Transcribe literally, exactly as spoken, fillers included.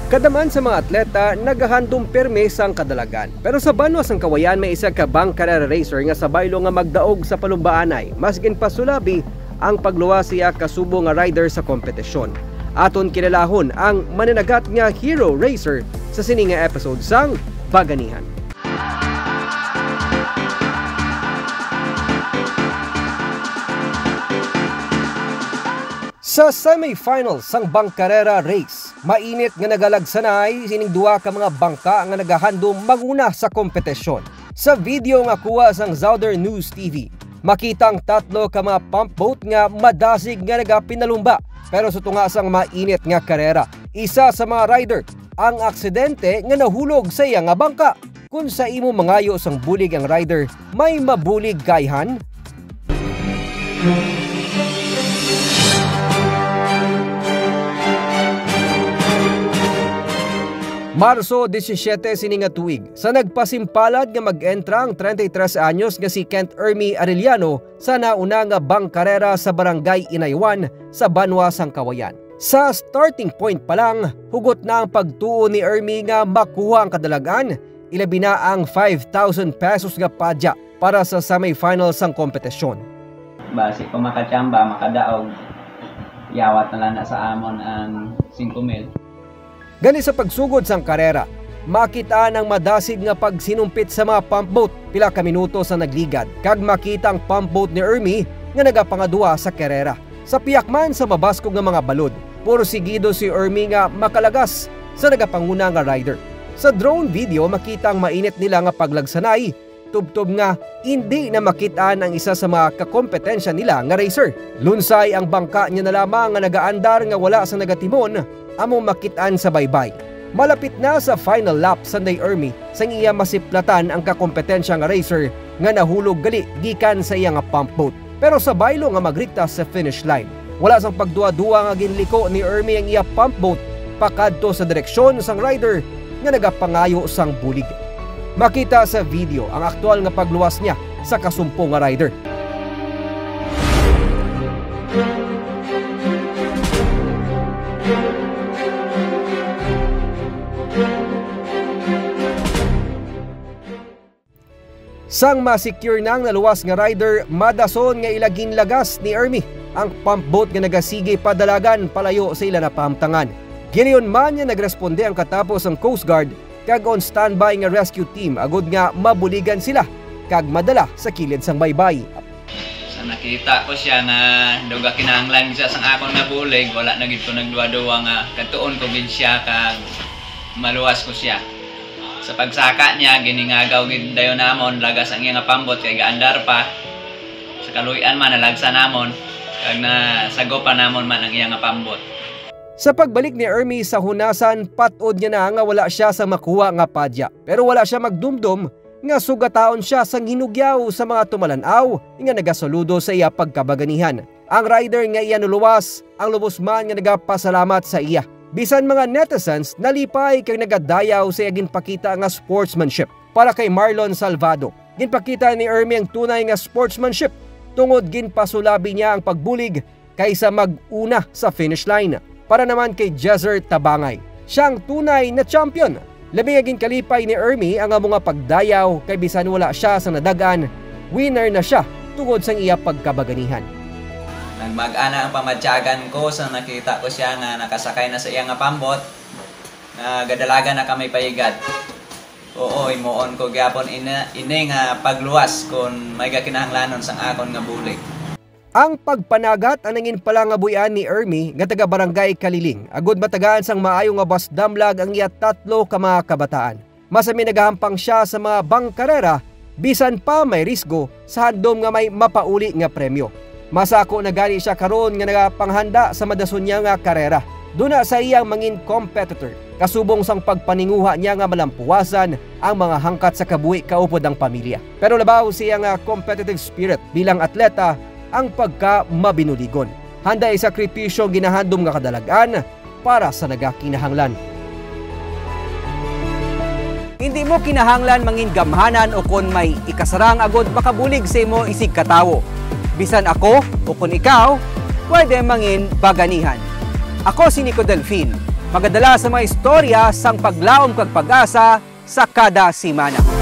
Kada man sa mga atleta nagahandom pirme sang kadalagan. Pero sa banwa sang Kawayan may isa ka bangkarera racer nga sa baylo nga magdaog sa palumbaanay, mas ginpasulabi ang pagluwas sa iya ka subo nga rider sa kompetisyon. Aton kilalahon ang mananagat nga hero racer sa sini nga episode sang Baganihan. Sa semifinals sang bangkarera race, mainit nga nagalagsanay sining duha ka mga bangka nga nagahandom manguna sa kompetisyon. Sa video nga kuha sang Zouder News T V, makita ang tatlo ka mga pump boat nga madasig nga nagapinalumba. Pero sa tunga sang mainit nga karera, isa sa mga rider ang aksidente nga nahulog sa iya nga bangka. Kung sa imo mangayo sang bulig ang rider, may mabulig kay han? Marso disisiete sini nga tuig, sa nagpasimpalad nga mag-entra ang treinta y tres anyos nga si Kent Ermi Arellano sa nauna nga bangkarera sa Barangay Inaywan sa banwa sang Kawayan. Sa starting point pa lang, hugot na ang pagtuo ni Ermi nga makuha ang kadalagan, ilabi na ang five thousand pesos nga padya para sa semifinal sang kompetisyon. Basi ko makachamba, makadaog, yawat na lang na sa amon ang singko mil. Gani sa pagsugod sang karera, makit-an ang madasig nga pagsinumpit sa mga pump boat pila ka minuto sa nagligad, kag makita ang pump boat ni Ermi nga nagapangaduwa sa karera. Sa pihak man sa mabaskog nga mga balod, porsigido si Ermi nga makalagas sa nagapanguna nga rider. Sa drone video, makita ang mainit nila nga paglagsanay, tubtob nga indi na makit-an ang isa sa mga kakompetensya nila nga racer. Lunsay ang bangka niya na lamang nga nagaandar nga wala sa nagatimon, amo makit-an sa baybay. Malapit na sa final lap, sanday Ermi, sang iya masiplatan ang kakompetensya nga racer nga nahulog gali gikan sa iya nga pump boat. Pero sa baylo nga magriktas sa finish line, wala sang pagduwa-duwa nga ginliko ni Ermi ang iya pump boat pakadto sa direksyon sang rider nga nagapangayo sang bulig. Makita sa video ang aktual nga pagluwas niya sa kasumpong nga rider. Sang ma-secure na ang naluwas nga rider, madason nga ila ginlagas ni Ermi ang pump boat nga nagasigi padalagan palayo sa ila napahamtangan. Gilayon man nga nagresponde ang katapos ang Coast Guard kag on standby nga rescue team agod nga mabuligan sila kag madala sa kilid sang baybay. Sa nakita ko siya nga daw gakinahanglan siya sang akon nga bulig, wala na gid ko nagduwa-duwa nga kadtuon ko gid siya kag maluwas ko siya. Sa pagsaka niya, giningagaw gid dayon namon, lagas ang iya nga pambot kay gaandar pa. Sa kaluy-an man, nalagsa namon, kag nasagopan namon man ang iya nga pambot. Sa pagbalik ni Ermi sa hunasan, pat-od niya na nga wala siya sa makuha nga padya. Pero wala siya magdumdom nga sugataon siya sang hinugyaw sa mga tumalan-aw nga nagasaludo sa iya pagkabaganihan. Ang rider nga iya nuluwas, ang lubos man nga nagapasalamat sa iya. Bisan mga netizens nalipay kag nagadayaw sa iya ginpakita nga sportsmanship. Para kay Marlon Salvado, ginpakita ni Ermi ang tunay nga sportsmanship tungod ginpasulabi niya ang pagbulig kaysa mag-una sa finish line. Para naman kay Jezer Tabangay, siya ang tunay na champion. Labi nga ginkalipay ni Ermi ang amo nga pagdayaw kay bisan wala siya sa nadag-an, winner na siya tungod sang iya pagkabaganihan. Nagmag-ana ang pamadyagan ko sa nakita ko siya nga nakasakay na sa iya nga pambot nga gadalagan na kami paigat. Oo, himuon ko gyapon ini, ini nga pagluwas kon may gakinahanglanon sang akon nga bulig. Ang pagpanagat ang nangin palangabuy-an ni Ermi nga taga Barangay Kaliling, agud matagaan sang maayo nga basdamlag ang iya tatlo ka mga kabataan. Masami nagahampang sia sa mga bangkarera, bisan pa may risgo sa handom nga may mapauli nga premyo. Masako na gani sia karon nga nagapanghanda sa madason niya nga karera. Duna sa iyang mangin competitor, kasubong sang pagpaninguha niya nga malampuwasan ang mga hangkat sa kabuhi kaupod ang pamilya. Pero labaw sa iya nga competitive spirit bilang atleta, ang pagkamabinuligon. Handa isakripisyo ang ginahandom nga kadalag-an para sa nagakinahanglan. Hindi mo kinahanglan mangin gamhanan o kon may ikasarang agod makabulig sa imo isig katawo. Bisan ako o kon ikaw, pwede mangin baganihan. Ako si Nico Delfin. magadala sa mga istorya sang paglaom kag pag-asa sa kada semana.